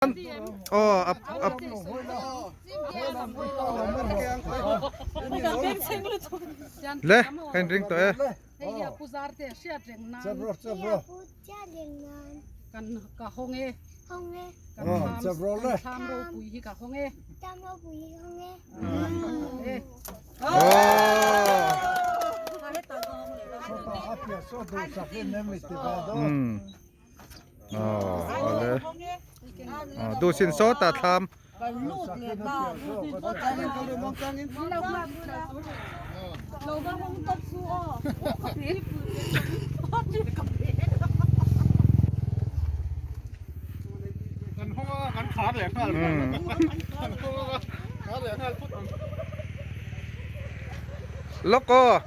Aw a le ka in ring tawh e. Aw du sin sawt a thlam. Lawk aw.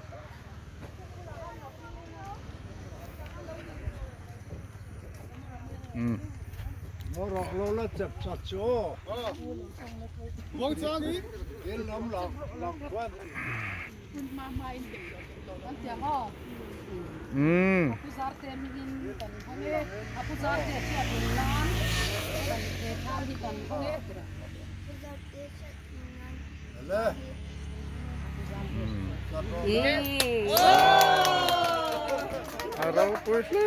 A ropui hle.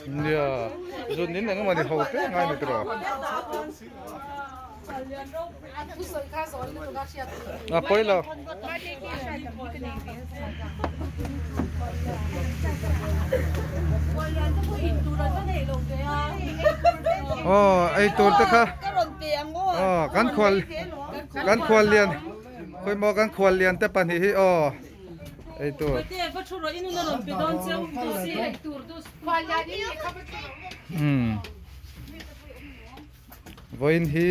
Nia, zun in engemaw ni ho te ngai ni tiraw. A pawi lo. Aw ei tur te kha aw kan khual kan khual lian khawi maw kan khual lian te pahnih hi aw ei tur. Umm. Vawiin hi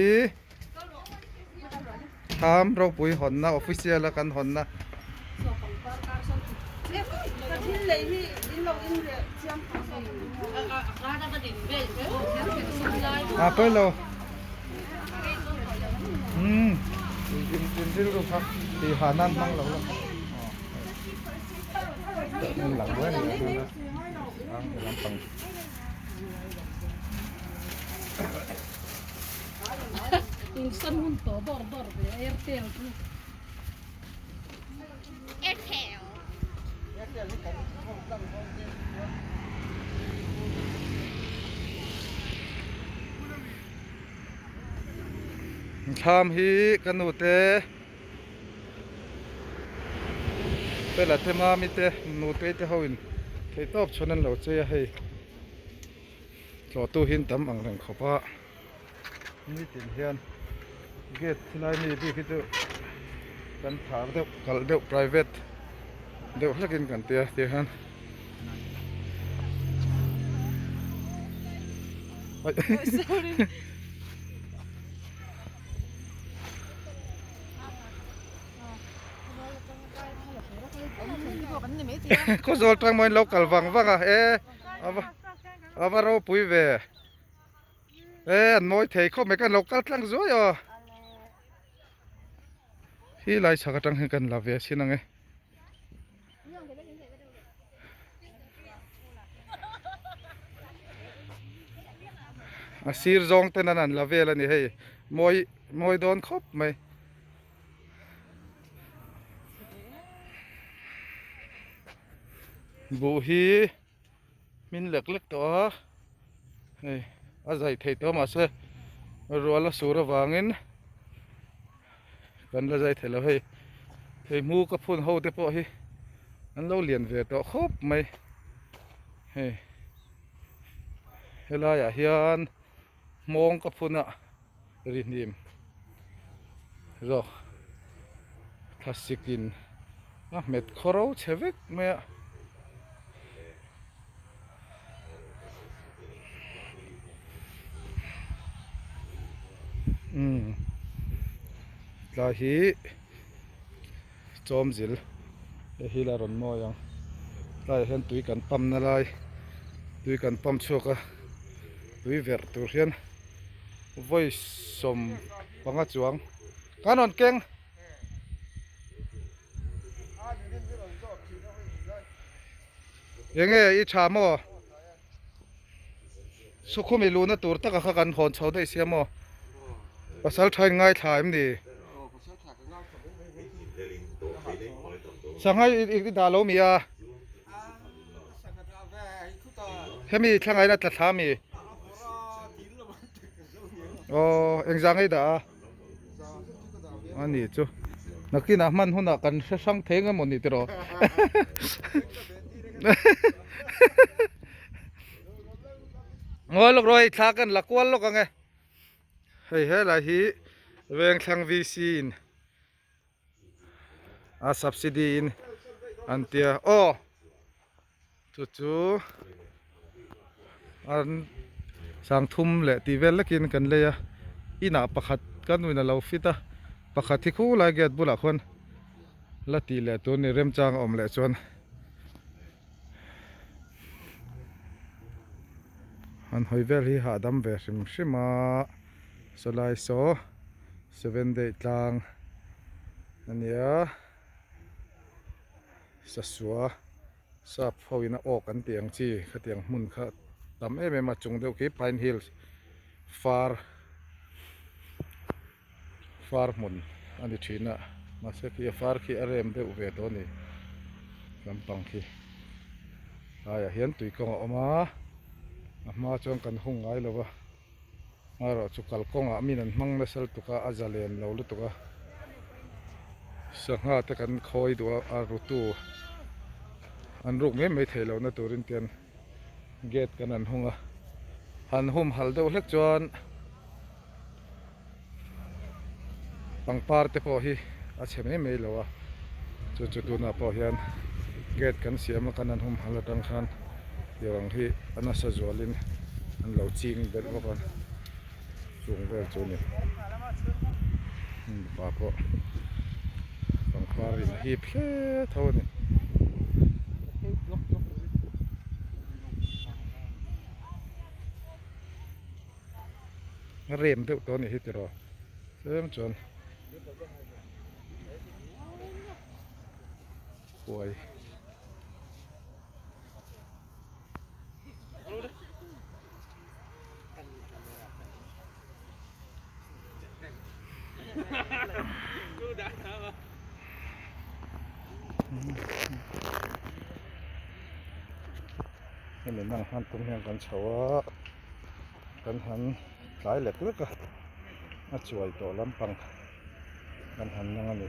thlam ropui hawnna official a kan hawnna. A pawi lo umm in rilru kha tih hah nan hmang lo la lang ruai mai a lampang. In san hun tawh dawr dawr ve Airtel chu. Airtel. Thlam hi ka nu te Fela te mami te nute te ho in theihtawp chhawn an lo chei a hei. Tlawhtu hi an tam ang reng khawp a, nitin hian gate khilai mi bik hi chu kan phar deuh kalh deuh private deuh hlekin kan tia ti hian Khawzawl tang mawiin lo kal vang vang a e. A va ropui ve e an mawi thei khawp mai kan lo kal tlang zuai aw hi lai chhak atang hian kan la ve sin ang e. A sir zawng ten an an la vel a ni hei mawi mawi dawn khawp mai. Buh hi hmin lek lek tawh a hei a zai thei tawh mahse rual a sur avangin kan la zai thei lo hei thei hmu ka phun ho te pawh hi an lo lian ve tawh khawp mai hei helaiah hian hmawng ka phun a ri hnim zawk thlasik in a hmet khaw ro chhe vek mai a. Umm tlai hi chawmzil hei hi la rawn mawi ang tlaiah hian tui kan pump na lai tui kan pump chhuak a tui verh tur hian vawi 15 chuang kan rawn keng. Enge i tha maw? Sukhumi luhna tur taka kha kan hawn chho daih sia maw? Pasal tha in ngaithla em ni? Sangha i dah lo mi a? Hemi thlangaina tla thla mi? Aw engzah ngei dah a? A ni chu. Nakinah hman hunah kan hre hrang thei ang emaw ni tiraw? Ngawi lawk rawh hei thla kan la kual lawk ang e. Hei helai hi Vengthlang VC in a subsidy in an tia aw chu chu an sangthum leh tih vel lekin kan lei a inah pakhat ka nuin a lo fit a pakhat hi khulai gate bulah khuan la tih leh tur a ni remchang a awm leh chuan. An hawi vel hi hahdam ve hrim hrim a sawlai saw seven day tlang a nia sasua sap ho in a awk an tih ang chi khatiang hmun kha tam em em a chung deuh khi pine hills far far hmun a ni thin a mahse khi a far khi a rem deuh ve tawh a ni lampang khi laiah hian tui kawng a awm a a hma chuan kan hung ngai lo va erawh chu kalkawngah min an hmang nasa lutuk a a zalen lo lutuk a sangha te kan khawi duh a a rutu an ruk mai mai theih lohna turin te an gate kan han hung a han humhalh deuh hlek chuan. Pangpar te pawh hi a chhe mai mai lo a chu chu tunah pawh hian gate kan siam a kan han humhalh atang khan tiang hi a nasa zualin an lo ching belh bawk a chung vel chu a ni mipa pawh pangpar in a hip hle tho a ni. A rem deuh tawh a nih hi tiraw tlem chuan huai hemi nang hman tum hian kan chho a. Kan han tlai lek lek a, a chuai tawh lampang kan han nang a ni.